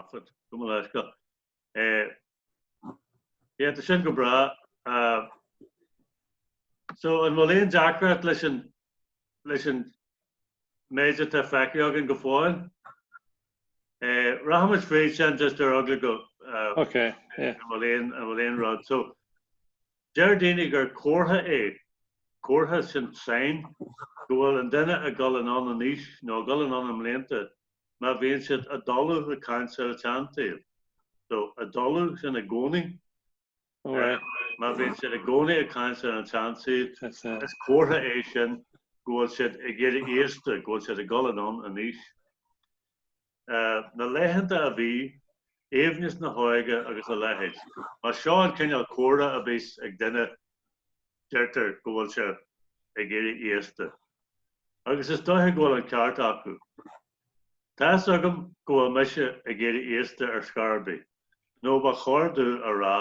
Prophet. Go mo leithscéal. Yeah, tá sin go breá. So an bhfuil aon deacracht leis an leis an méid atá feicthe againn go fóill? Rachaimid fríd sin just ar eagla go Okay, yeah. an bhfuil aon an bhfuil aon rud. So deir daoine gur comhartha é, comhartha sin sign go bhfuil an duine ag dul anonn in aois nó ag dul anonn i mblianta má bhíonn siad ag dul ag caint ar an tseansaol. So ag dul sin i gcónaí. Má bhíonn siad i gcónaí ag caint ar an tseansaol, is comhartha é sin go bhfuil siad ag éirí aosta, go bhfuil siad ag dul anonn in aois. Na laethanta a bhí, aoibhneas na hóige agus a leithéid. Más seo an cineál comhrá a bhíos ag duine deirtear go bhfuil sé ag éirí aosta. Agus is dóiche go bhfuil an ceart acu. Tá's agam go bhfuil mise ag éirí aosta ar scor ar bith, nó ba chóir domh a rá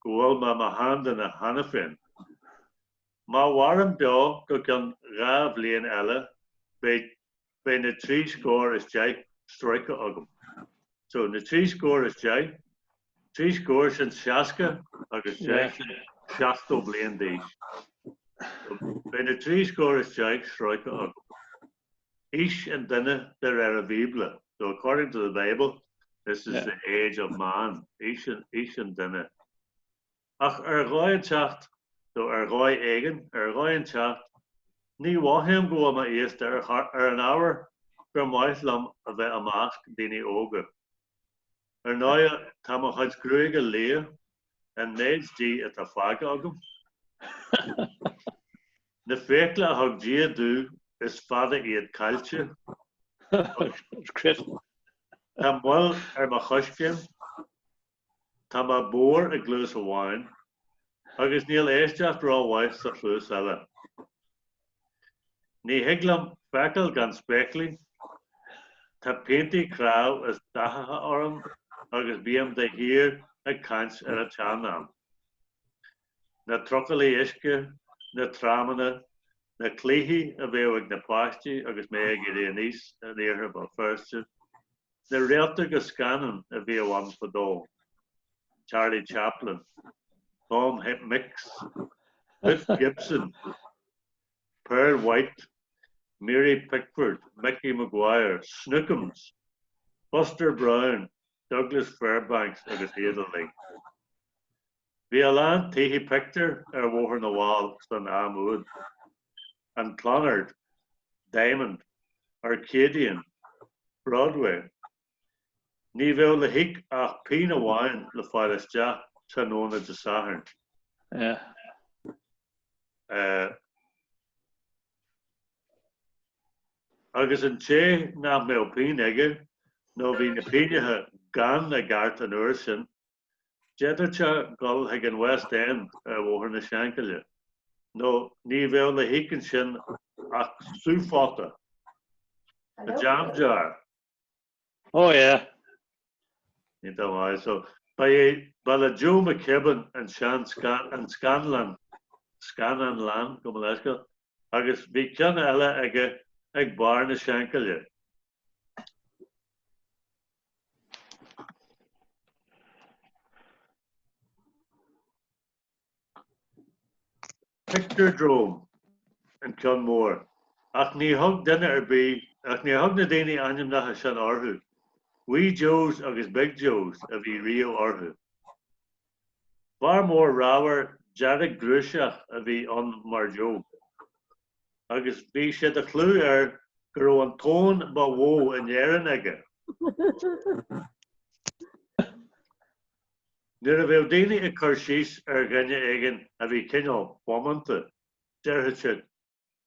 go bhfuil mé mo sheanduine cheana féin. Má mhairim beo go ceann 2 bhliain eile beidh beidh na 70 sroichte agam. So, na 70, trí scór sin 60 agus 10 sin 70 bliain d'aois. So, beidh na 70 sroichte agam. Aois an duine de réir an Bhíobla. So, according to the Bible, this is the age of man, aois an duine. Ach ar dhóigh inteacht, nó ar dhóigh éigin, ar dhóigh inteacht, ní mhothaím go bhfuil mé aosta ar an ábhar gur maith liom a bheith i measc daoine óga. Ar ndóighe, tá mo chuid gruaige liath, an méid di atá fágtha agam. Na fiacla a thug Dia domh is fada iad caillte. Tá moill ar mo choiscéim. Tá mé bodhar i gcluas amháin agus níl éisteacht rómhaith sa chluas eile. Ní thig liom feiceáil gan spéaclaí. Tá piontaí cnámh is dathacha orm agus bím de shíor ag caint ar an tsean-am. Na trucailí uisce, na tramanna, na cluichí a bhíodh ag na páistí agus mé ag éirí aníos in iarthar Bhéal Feirste, Na réalta go scannán a bhíodh ann fadó, Charlie Chaplin, Tom Mix, Hoot Gibson, Pearl White, Mary Pickford, Mickey Maguire, Snookums, Buster Brown, Douglas Fairbanks agus iad uilig. Bhí a lán tithe pictiúr ar Bhóthar na bhFál san am úd, an Clonard, Diamond, Arcadian, Broadway. Ní bheadh le híoc ach pingin amháin le fáil isteach tráthnóna Dé Sathairn. Agus an té nach mbeadh pingin aige, nó bhí na pingineacha gann i gceart an uair sin, D'fhéadfadh sé dul chuig an West End ar Bhóthar na Seanchille, nó ní bheadh le híoc ansin ach súphota, a jam jar. Oh yeah. Iontach maith. So, ba é, ba le Joe McKibben an sean an scannlann, scannánlann, gabh mo leithscéal, agus bhí ceann eile aige ag barr na Seanchille. Picturedrome an ceann mór, ach ní thug duine ar bith, ach níor thug na daoine ainmneacha sin orthu. Wee Joes agus Big Joes a bhí riamh orthu. Fear mór ramhar dearg-ghrúiseach a bhí ann mar Joe. Agus bhí sé de chlú air go raibh an tóin ba mhó in Éirinn aige. Nuair a bheadh daoine ag cur síos ar dhuine éigin a bhí cineál bómánta, déarfadh siad,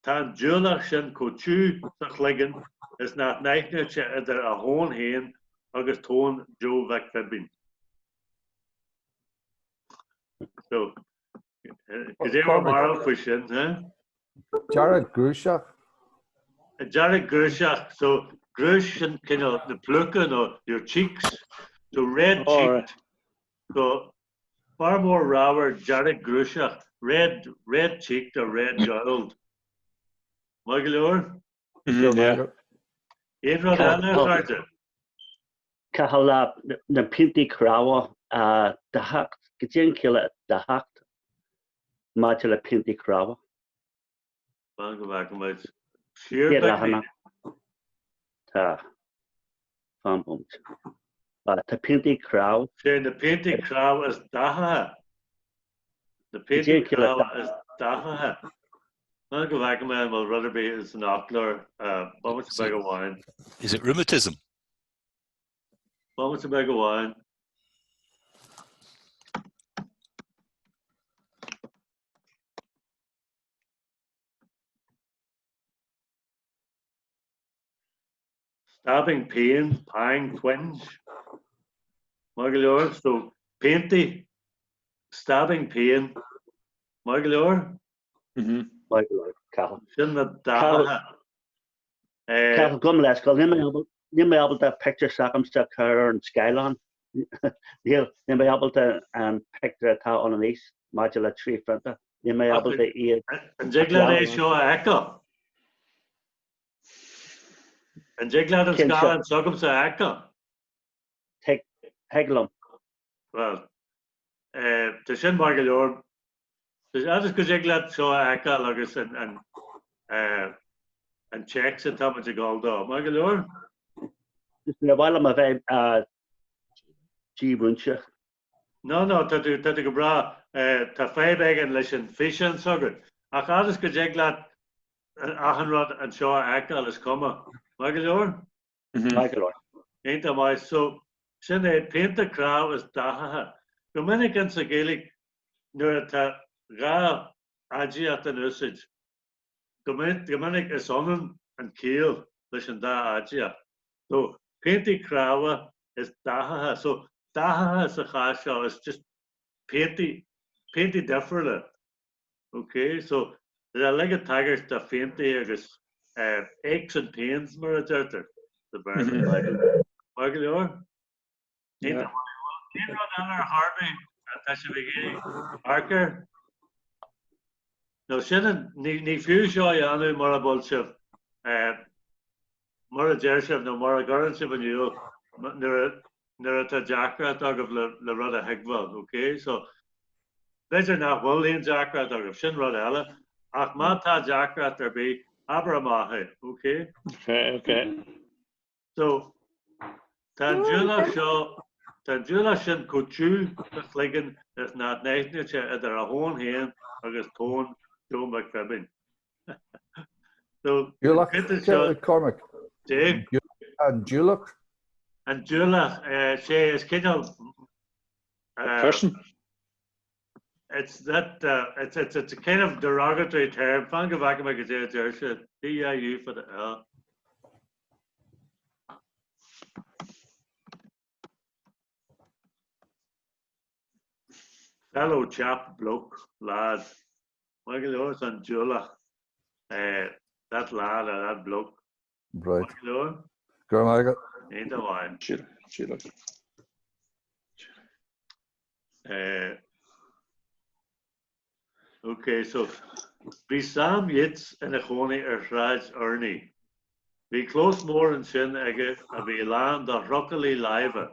'Tá an diúlach sin chomh tiubh sa chloigeann is nach n-aithneodh sé idir a thóin féin agus tóin Joe Mhic Phibín. So, Cad é bhur mbarúil faoi sin, eh? Dearg-ghrúiseach. Dearg-ghrúiseach, so grúis sin cineál na pluca nó your cheeks, so red cheeked, so fear mór ramhar dearg-ghrúiseach, red, red cheeked or red jowled. Maith go leor? Yeah. Aon rud eile, a chairde? Cathal, na piontaí cnámha dathach, goidé an chiall le dathach maidir le piontaí cnámha. Fan go bhfeicfidh muid. Siar beagnach. Tá. Fan bomaite. Tá piontaí cnámh. Sé na piontaí cnámh is dathaithe. Na piontaí cnámha is dathaithe. Fan go bhfeicfidh mé an bhfuil rud ar bith san fhoclóir. Bomaite beag amháin. Is it rheumatism? Bomaite beag amháin. Stabbing pain, pang, twinge. Maith go leor, so piontaí, stabbing pain. Maith go leor? Maith go leor, Cathal. Sin na dathaithe. Cathal, gabh mo leithscéal, níl mé ábalta pictiúr s'agamsa a chur ar an scáileán. Níl mé ábalta an pictiúr atá ann anois maidir le 3 phrionta, níl mé ábalta iad. An dtig leat é seo a fheiceáil? An dtig leat an scáileán s'agamsa a fheiceáil? Thig liom. Bhuel, tá sin maith go leor. Fhad is go dtig leat seo a fheiceáil agus an téacs atá muid ag dul dó. Maith go leor? Níor mhaith liom a bheith dímhúinte. No, no, tá tú, tá tú go breá. Tá fadhb éigin leis an físeán s'agat. Ach fhad is go dtig leat achan rud anseo a fheiceáil, is cuma. Maith go leor? Maith go leor. Iontach maith. So, sin é, pionta cnámh is dathaithe. Go minic insa Ghaeilge nuair atá dhá aidiacht in úsáid, go minic is ionann an ciall leis an dá aidiacht. So, piontaí cnámha is dathaithe. So, dathaithe sa chás seo is just piontaí, piontaí difriúla. Ok, so tá uilig ag tagairt do phiontaí agus aches and pains mar a deirtear sa Bhéarla. Maith go leor? Aon rud eile ar chor ar bith atá sibh ag iarraidh amharc air? Nó sin an, ní fiú seo a dhéanamh mura bhfuil sibh Mar a deir sibh, nó mar a gcuireann sibh in iúl nuair nuair atá deacracht agaibh le le rud a thuigbheáil, ok? So, b'fhéidir nach bhfuil aon deacracht agaibh, sin rud eile, ach má tá deacracht ar bith, abair amach é, ok? Ok, ok. So, tá an diúlach seo, tá an diúlach sin chomh tiubh sa chloigeann is nach n-aithneodh sé idir a thóin féin agus tóin Joe McPhibín. Diúlach, Cormac. Dave? An diúlach? An diúlach, sé is cineál. Person? It's that, it's, it's, it's a kind of derogatory term. Fan go bhfeicfidh mé goidé a deir sé. D-I-U fada L. Fellow, chap, bloke, lad. Maith go leor, it's an diúlach. That lad or that bloke. Right. Maith go leor. Go raibh maith agat. Aon amháin. Diúlach. Ok, so bhí Sam Yeats ina chónaí ar Shráid Erney. Bhí clós mór ansin aige a bhí lán de thrucailí láimhe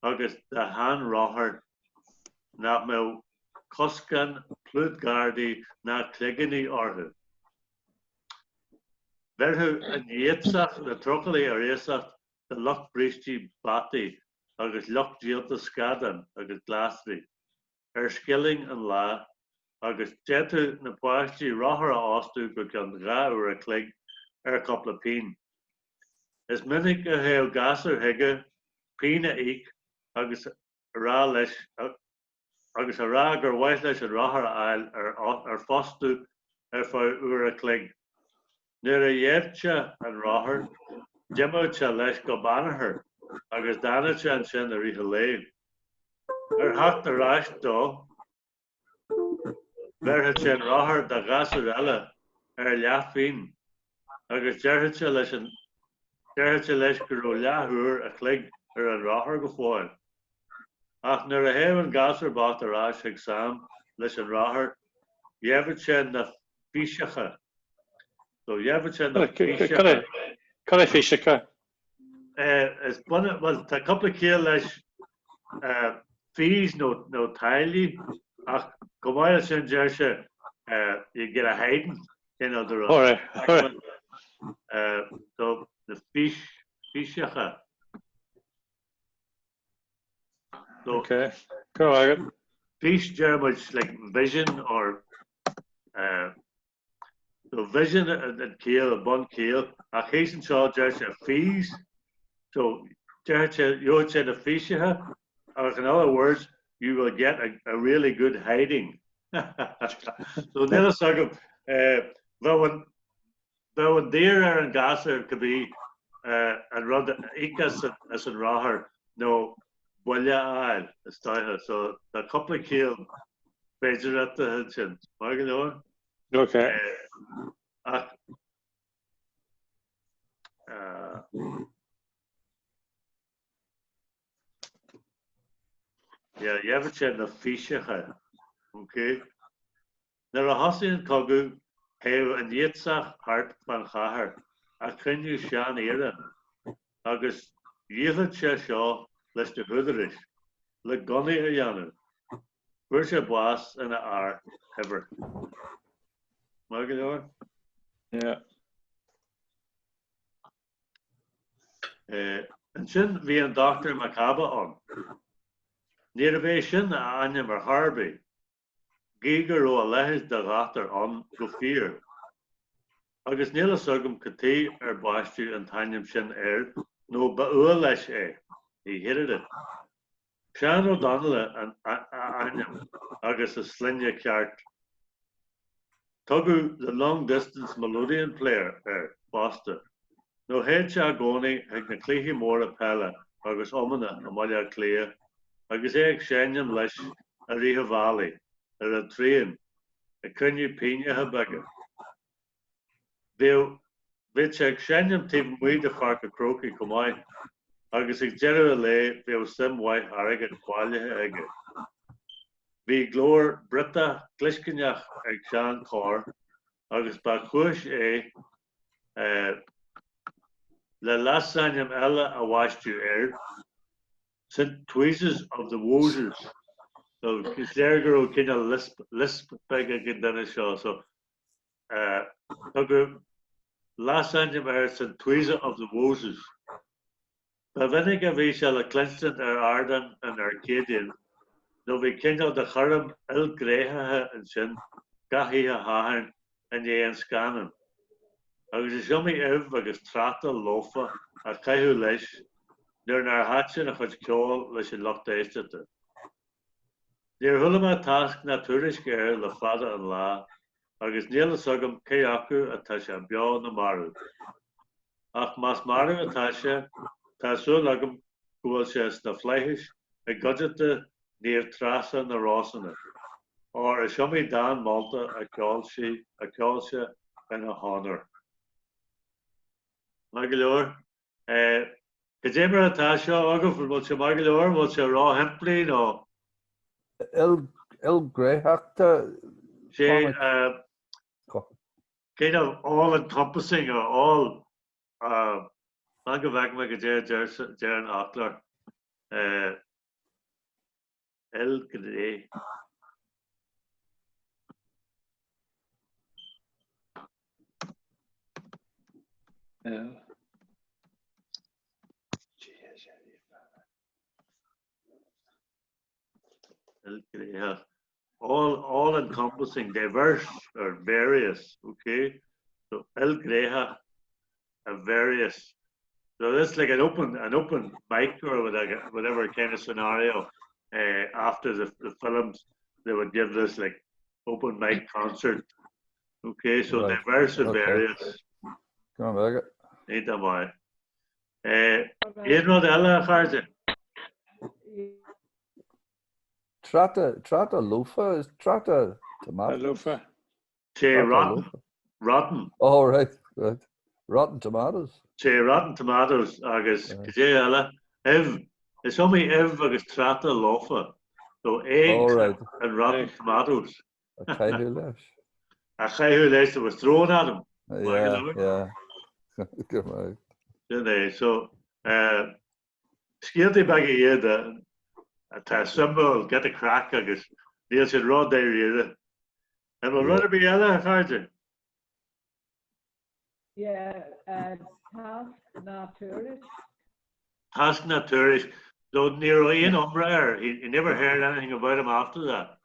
agus de sheanrothair nach mbeadh coscáin, plútghardaí ná cloigíní orthu. Bheirfeadh an Yeatsach na trucailí ar iasacht do lucht brístí bataí agus lucht díolta scadán agus glasraí. ar scilling an lá agus d'fhéadfadh na páistí rothar a fhostú go ceann 2 uair a chloig ar chúpla pingin. Is minic a théadh gasúr chuige pingin a íoc agus a rá leis agus a rá gur mhaith leis an rothar a fháil ar fostú ar feadh uair a chloig. Nuair a gheibheadh sé an rothar, d'imeodh sé leis go Banagher agus d'fhanadh sé ansin i rith an lae. Ar theacht ar ais dó, bhéarfadh sé an rothar do ghasúr eile ar leathphingin agus déarfadh sé leis an déarfadh sé leis go raibh leathuair a chloig ar an rothar go fóill. Ach nuair a théadh an gasúr bocht ar ais chuig Sam leis an rothar, gheibheadh sé na físeacha. So gheibheadh sé na físeacha. Cad é físeacha? Is bun, bhuel, tá cúpla ciall leis, fees nó nó táillí ach chomh maith leis sin deir sé you get a hiding cineál de rud. Alright, alright. So na fís, físeacha. So, Okay, go raibh agat. Fís deir muid like vision or So vision an ciall, an bun ciall, ach thíos anseo deir sé fees, so deir sé, gheobhaidh sé na físeacha ach in other words you will get a, a really good hiding. So níl fhios agam, bheadh an, bheadh an daor ar an ghasúr cibé an rud a íoc as, as an rothar nó buille a fháil, is dóiche. So tá cúpla ciall féidearthachta ansin. Maith go leor? Ok. Ach Yeah, gheobhaidh sé na físeacha. Ok. Nuair a thosaigh an cogadh, théadh an iasach thart fán chathair ag cruinniú sean-iarann agus dhíolfadh sé seo leis na húdaráis le gunnaí a dhéanamh. Fuair sé bás ina fhear shaibhir. Maith go leor? Yeah. Ansin bhí an Dochtúir Mac Aba ann. Níorbh é sin a ainm ar chor ar bith, gídh go raibh a leithéid de dhochtúir ann go fíor. Agus níl fhios agam cad tuighe ar baisteadh an t-ainm sin air nó ba fhuath leis é. He hated it. Seán Ó Donnaile a ainm agus a sloinne ceart. Tugadh 'The Long Distance Melodeon Player' air fosta, nó théadh sé i gcónaí chuig na cluichí móra peile agus iomána i mBaile Átha Cliath agus é ag seinm leis i rith an bhealaigh ar an traein ag cruinniú pingneacha beaga. Bhíodh Bhíodh sé ag seinm taobh amuigh de Pháirc an Chrócaigh chomh maith agus ag deireadh an lae bhíodh suim mhaith airgid bailithe aige. Bhí glór briotach gliscinneach ag Seán Corr agus ba chúis é le leasainm eile a bhaisteadh air, St Tweezes of the Woses. So is léir go raibh cineál lisp, lisp beag ag an duine seo so Tugadh leasainm air St Tweezer of the Woses. Ba mhinic a bhí sé le cluinstin ar ardán an Arcadian nó bhí cineál de choirm ilghnéitheach ansin gach oíche Shathairn i ndiaidh an scannáin, agus is iomaí ubh agus tráta lofa a caitheadh leis nuair nár thaitin a chuid ceoil leis an lucht éisteachta. Níor chuala mé tásc ná tuairisc air le fada an lá agus níl fhios agam cé acu atá sé beo nó marbh. Ach más marbh atá sé, tá súil agam go bhfuil sé sna flaithis i gcuideachta Naomh Treasa na Rósanna, óir is iomaí dán molta a cheol sí, a cheol sé ina honóir. Maith go leor. Cad é mar atá seo agaibh? An bhfuil sé maith go leor? An bhfuil sé ró-shimplí nó? Ilghnéitheachta. Sé kind of all encompassing or all fan go bhfeicfidh mé cad é a deir an fhoclóir. Ilghné. L. G S Ilghnéitheach. All, all encompassing, diverse or various, okay? So ilghnéitheach various. So this like an open an open mic or whatever, whatever kind of scenario uh, after the, the films they would give this like open mic concert. Okay, so right. diverse and okay. various. Go on, Iontach maith. Eh, aon rud eile a chairde? Tráta, tráta lofa is tráta tomato. Lofa. Sé rotten. Rotten. Oh, right, right. Rotten tomatoes. Sé rotten tomatoes agus cad é eile? Ubh. Is iomaí ubh agus tráta lofa. So eggs oh, right. and rotten tomatoes. A caitheadh leis. A caitheadh leis that was thrown at him. Yeah, yeah. Good mate. Sin é. So. Scéaltaí beaga iad atá suimiúil, giota craic agus níl siad ró-dáiríre. An bhfuil rud ar bith eile, a chairde? Yeah, tásc ná tuairisc. Tásc ná tuairisc. So ní raibh aon iomrá air, he never heard anything about him after that.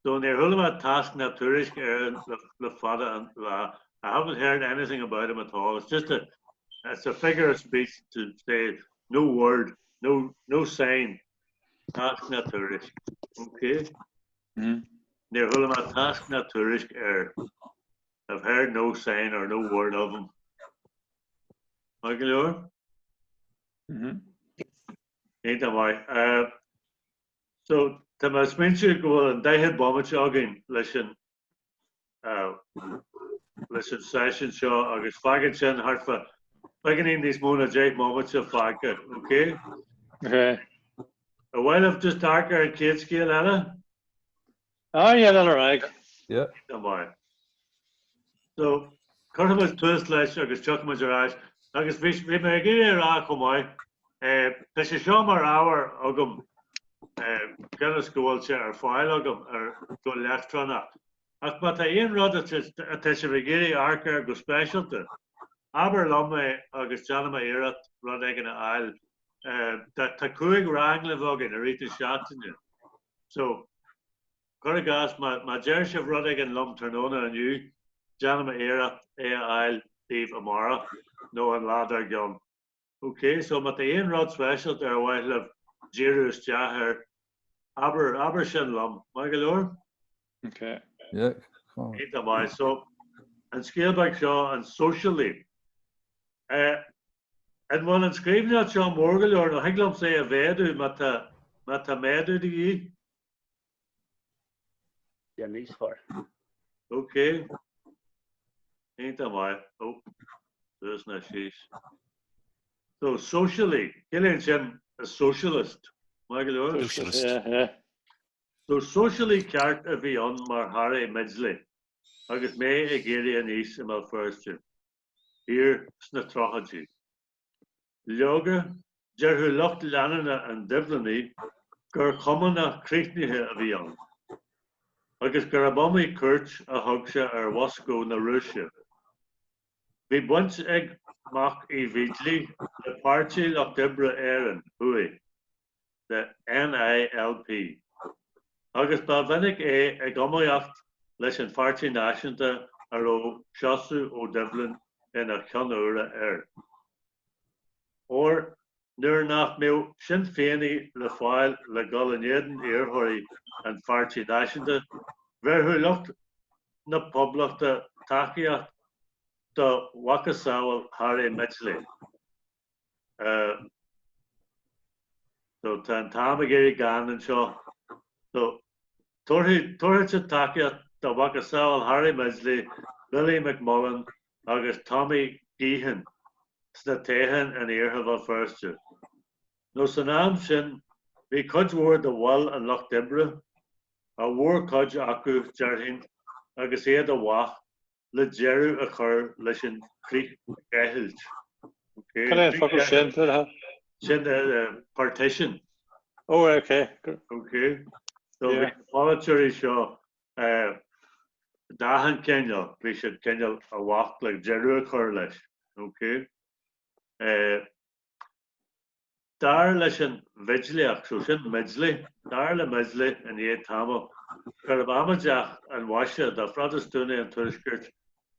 So níor chuala mé tásc ná tuairisc air le fada an lá. I haven't heard anything about him at all. It's just a, it's a figure of speech to say no word, no, no sign. Tásc ná tuairisc. Okay. Níor chuala mé tásc ná tuairisc air. I've heard no sign or no word of him. Maith go leor? Iontach maith. So, tá mé ag smaointiú go bhfuil an 40 bomaite againn leis an leis an seisiún seo agus fágann sin thart fá beagáinín níos mó ná 10 mbomaite fágtha, ok? Ok. Ar mhaith libh just amharc ar an chéad scéal eile? Ah, yeah, dul ar aghaidh. Yeah. Go maith. So, cuirfimid tús leis agus tiocfaimid ar ais. Agus bhí bhí mé ag iarraidh a rá chomh maith, eh, tá sé seo mar ábhar agam, eh, cionn is go bhfuil sé ar fáil agam ar go leictreonach. Ach má tá aon rud atá sibh ag iarraidh amharc air go speisialta, abair liom é agus déanfaidh mé iarracht rud éigin a fháil. Eh, tá tá 5 rang libh againn i rith na seachtaine. So, cuir i gcás, má deir sibh rud éigin liom tráthnóna inniu, déanfaidh mé iarracht é a fháil daoibh amárach nó an lá dár gcionn. Ok, so má tá aon rud speisialta ar mhaith libh díriú isteach air, abair, abair sin liom. Maith go leor? Ok. Yeah, come on. Iontach maith. So, an scéal beag seo, an sóisialaí. Eh, An bhfuil an scríbhneoireacht seo mór go leor nó thig liomsa é a mhéadú má tá má tá méadú de dhíth? Yeah, níos fearr. Ok. Iontach maith. Ó, suas ná síos. So, sóisialaí. Ciallaíonn sin a socialist. Maith go leor? Socialist. Yeah, yeah. So, sóisialaí ceart a bhí ann mar Harry Midgley agus mé ag éirí aníos i mBéal Feirste. thiar sna tríochaidí. Leoga, déarfadh lucht leanúna an Doibhlinigh gur Chumannach críochnaithe a bhí ann, agus gurb iomaí cuairt a thug sé ar Mhoscó na Rúise. Bhí baint ag mac Uí Mhídlí le Páirtí Lucht Oibre Éireann, Thuaidh. the NILP, agus ba mhinic é ag iomaíocht leis an Pháirtí Náisiúnta a raibh Seosamh Ó Doibhlin ina cheannaire air. Óir nuair nach mbeadh Sinn Féinigh le fáil le dhul in éadan iarrthóirí an Pháirtí Náisiúnta, bhéarfadh lucht na Poblachta tacaíocht do mhacasamhail Harry Midgley. So tá an t-am ag éirí gann anseo. So tabharfaidh siad tacaíocht do mhacasamhail Harry Midgley, Billy McMullan agus Tommy Geoghegan sna toghcháin in iarthar Bhéal Feirste. Nó san am sin bhí cuid mhór de bhaill an Lucht Oibre, a mhórchuid acu déarfainn, agus iad i bhfách le deireadh a chur leis an chríochdheighilt. Cad é an focal sin? Sin partition. Oh, okay. Okay. So bhí na polaiteoirí seo d'achan cineál, bhí siad cineál i bhfách le deireadh a chur leis. Okay. Dar leis an Mhidlíoch, so sin Midgley, dar le Midgley i ndiaidh tamaill, gurbh amaideach an mhaise do Phrotastúnaigh an Tuaiscirt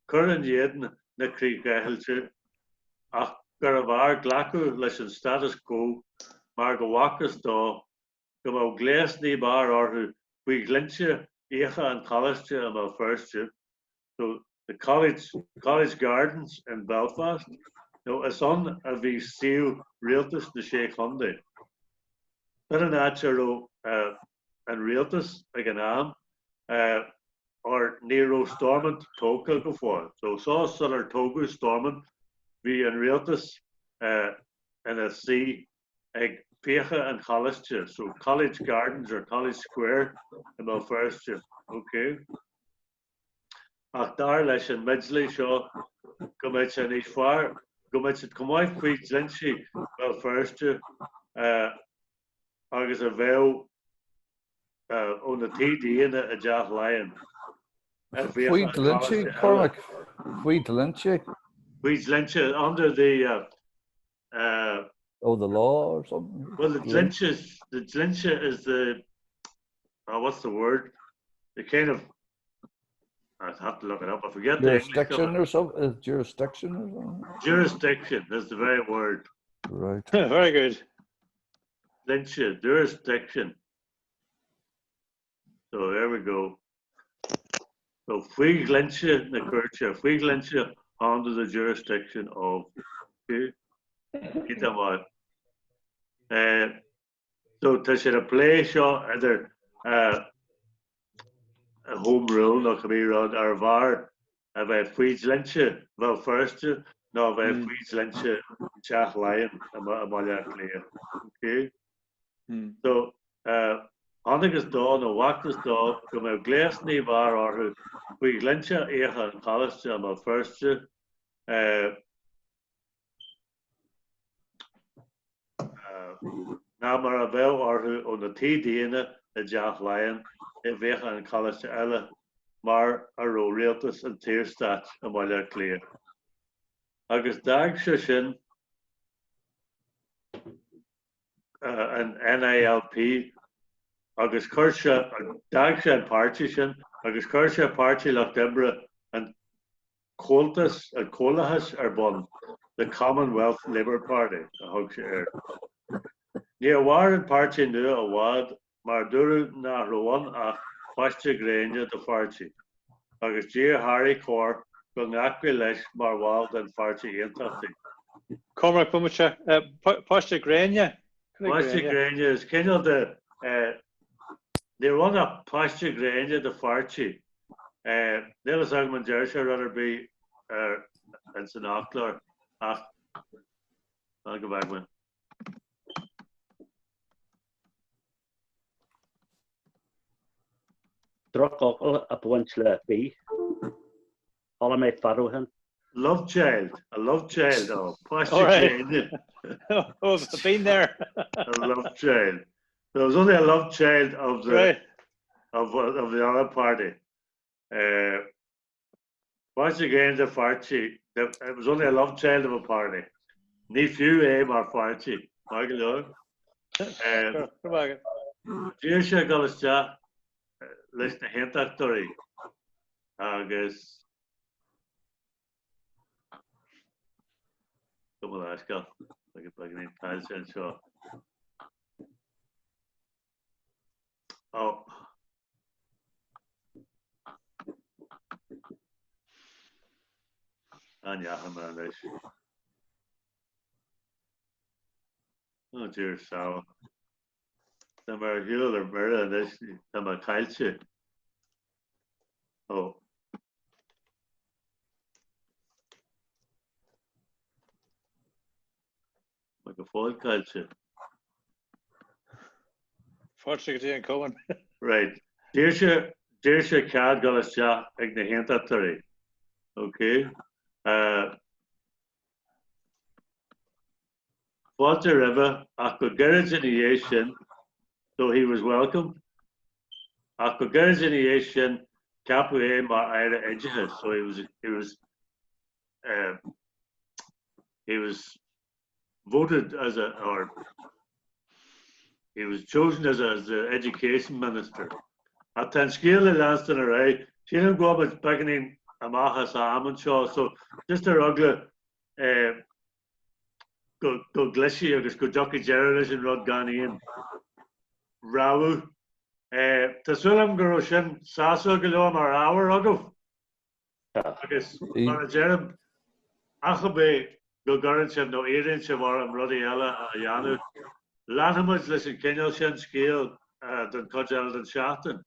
cur in éadan na críochdheighilte ach gurbh fhearr glacadh leis an status quo mar go bhfacthas dó go mbeadh gléas ní b'fhearr orthu faoi ghlinnte fhiacha an Choláiste i mBéal Feirste. So the College, College Gardens in Belfast, nó is ann a bhí suíomh rialtas na Sé Chontae. B'in an áit a raibh an rialtas ag an am, or ní raibh Stormont tógtha go fóill. So seo sular tógadh Stormont, bhí an rialtas ina suí ag Fiacha an Choláiste, so College Gardens or College Square i mBéal Feirste. Okay. Ach dar leis an Midgley seo go mbeadh sé níos fearr Go mbeadh siad chomh maith faoi dhlínsí Bhéal Feirste agus a bheadh ó na TDanna i dTeach Laighean. Faoi dhlínsí, Cormac? Faoi dhlínsí? Faoi dhlínse, under the Oh, the law or something? Well, the dlínse, the dlínse is the, oh, what's the word? The kind of, I'd have to look it up, I forget the English of Jurisdiction it. or something? Is jurisdiction or something? Jurisdiction is the very word. Right. Very good. Dlínse, jurisdiction. So there we go. So faoi dhlínse na cúirte, faoi dhlínse under the jurisdiction of Iontach maith. So tá siad ag plé seo idir Home Rule nó cibé rud arbh fhearr a bheith faoi dhlínse Bhéal Feirste nó a bheith faoi dhlínse Teach Laighean i mBaile Átha Cliath. Okay? So, chonacthas dó nó bhfacthas dó go mbeadh gléas ní b'fhearr orthu faoi dhlínse fhiacha an Choláiste i mBéal Feirste, ná mar a bheadh orthu ó na TDanna i dTeach Laighean i bhfiacha an choláiste eile, mar a raibh rialtas an tSaorstáit i mBaile Átha Cliath. Agus d'fhág sé sin an NILP agus chuir sé, d'fhág sé an páirtí sin agus chuir sé Páirtí Lucht Oibre an Chomhaltais, an Chomhlathais ar bun, The Commonwealth Labour Party a thug sé air. Níor mhair an páirtí nua i bhfad mar dúradh nach raibh ann ach paiste gréine de pháirtí, agus d'iarr Harry Corr go nglacfaí leis mar bhall den Pháirtí Aontachtaigh. Cormac, bomaite, paiste gréine? Paiste gréine, is cineál de, ní raibh ann ach paiste gréine de pháirtí. Níl fhios agam an deir sé rud ar bith ins an fhoclóir ach fan go bhfeicfidh mé. Drochfhocal ag baint le B. Chuala mé fad ó shin. Love child, a love child, oh, paiste gréine. Oh, I've been there. A love child. There was only a love child of the, right. of, of the other party. Uh, Paiste gréine de pháirtí, it was only a love child of a party. Ní fiú é mar pháirtí, maith go leor. D'iarr sé dul isteach leis na hAontachtóirí agus Gabh mo leithscéal, beagáinín caillte anseo. Ó. Cá ndeachaigh mé anois? Oh dear soul. Tá mé ar shiúl ar mire anois, tá mé caillte. Ó. Tá mé go fóill caillte. Fáilte go dtí an Cumann. Right. D'iarr sé, d'iarr sé cead dul isteach ag na hAontachtóirí. Ok. Uh, fáilte roimhe ach go gairid ina dhiaidh sin, so he was welcomed, ach go gairid ina dhiaidh sin ceapadh é mar Aire Oideachais, so he was, he was, uh, he was voted as a, or he was chosen as, a, as the education minister. Ach tá an scéal le leanstan ar aghaidh, sílim go bhfuil muid beagáinín amach as am anseo, so just ar eagla eh, go, go gclisfidh agus go dtiocfaidh deireadh leis an rud gan aon rabhadh. Eh, tá súil agam go raibh sin sásúil go leor mar ábhar agaibh. Agus mar a deirim, ach ab é go gcuireann sibh nó iarraíonn sibh orm rudaí eile a dhéanamh, leanfaimid leis an chineál sin scéil don chuid eile den seachtain.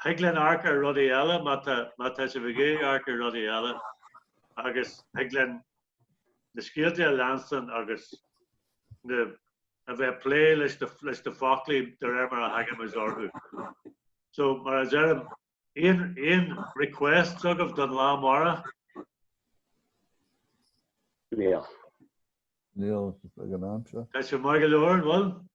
Thig linn amharc ar rudaí eile má tá má tá sibh ag iarraidh amharc ar rudaí eile agus thig linn na scéalta a leanstan agus na a bheith ag plé leis na leis na foclaí de réir mar a thagaimid orthu. So mar a deirim, Aon requests agaibh don lá amárach? Níl. Níl ag an am seo. Tá sé maith go leor, an bhfuil?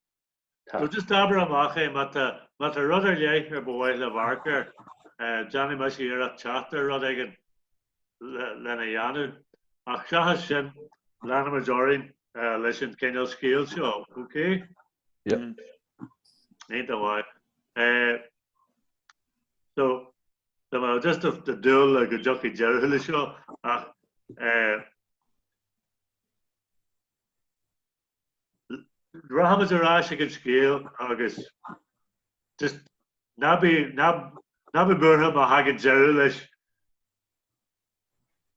Tá. So just abair amach é má tá má tá rud ar leith ar ba mhaith libh amharc air, déanfaidh mise iarracht teacht ar rud éigin lena dhéanamh. Ach seachas sin, leanfaimid orainn leis an cineál scéil seo, ok? Yep. Iontach maith. So, tá mé just ag dúil le go dtiocfaidh deireadh leis seo ach Rachaimid ar ais ag an scéal agus just ná bí ná ná bí buartha má thagann deireadh leis.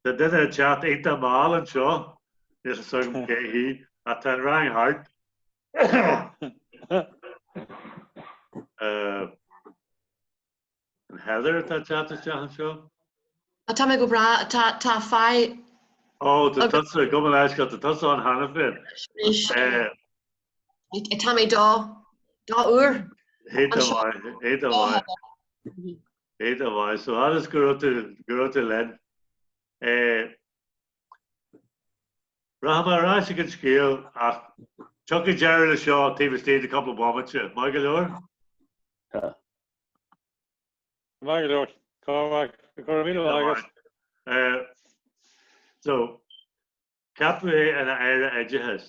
Tá duine ag teacht iontach mall anseo, níl fhios agam cé hí, ach tá an rang thart. An Heather atá ag teacht isteach anseo? Tá mé go breá. Tá tá fadhb. Ó, tá tusa, gabh mo leithscéal, tá tusa ann cheana féin. Tá mé dá dá uair. Iontach maith, iontach maith. Iontach maith. So fhad is go raibh tú, go raibh tú linn. Rachaidh mé ar ais ag an scéal ach tiocfaidh deireadh le seo taobh istigh de cúpla bomaite. Maith go leor? Tá. Maith go leor. Cormac, go raibh míle maith agat. So, ceapadh é ina Aire Oideachais.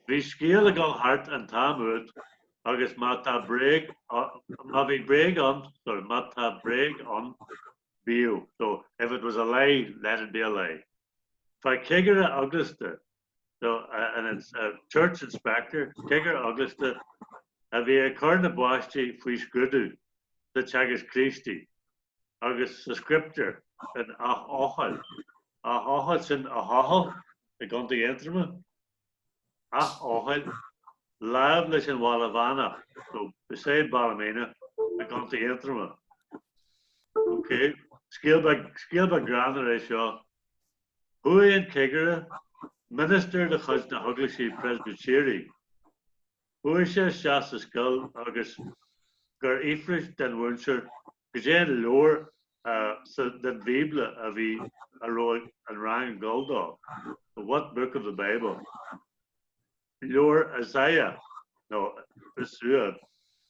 Bhí scéal ag dul thart an t-am úd agus má tá bréag, má bhí bréag ann, sorry, má tá bréag ann, bíodh, so if it was a lie, let it be a lie. Fá chigire eaglasta so an church inspector, cigire eaglasta, a bhí ag cur na bpáistí faoi scrúdú sa Teagasc Críostaí agus sa Scrioptúr in Áth Eochaill, Áth Eochaill sin Áth Eochaill i gContae Aontroma, Áth Eochaill, láimh leis an Bhaile Mheánach, so beside Ballymena i gContae Aontroma. Ok, scéal beag, scéal beag greannmhar é seo. Chuaigh an cigire, ministir de chuid na hEaglaise Preispitéirí, chuaigh sé isteach sa scoil agus gur fhiafraigh den mhúinteoir goidé an leabhar den Bhíobla a bhí a raibh an rang ag dul dó, what book of the Bible. Leabhar Isaiah, nó Iosua,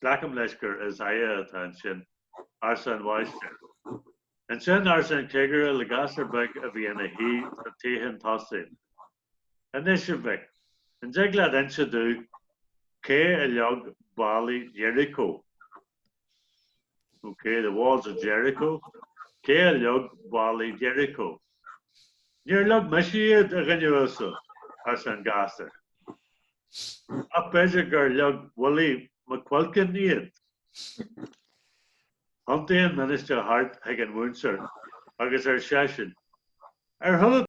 glacaim leis gur Isaiah atá ansin, arsa an mháistir. Ansin arsa an cigire le gasúr beag a bhí ina shuí sa tsuíochán tosaigh, Anois, a mhic, an dtig leat inse domh cé a leag ballaí Jericho? Ok, the walls of Jericho. Cé a leag ballaí Jericho? Níor leag mise iad, a dhuine uasail, arsa an gasúr. Ach b'fhéidir gur leag Willie McQuilkin iad. Thiontaigh an ministir thart chuig an mhúinteoir agus ar seisean, Ar chuala.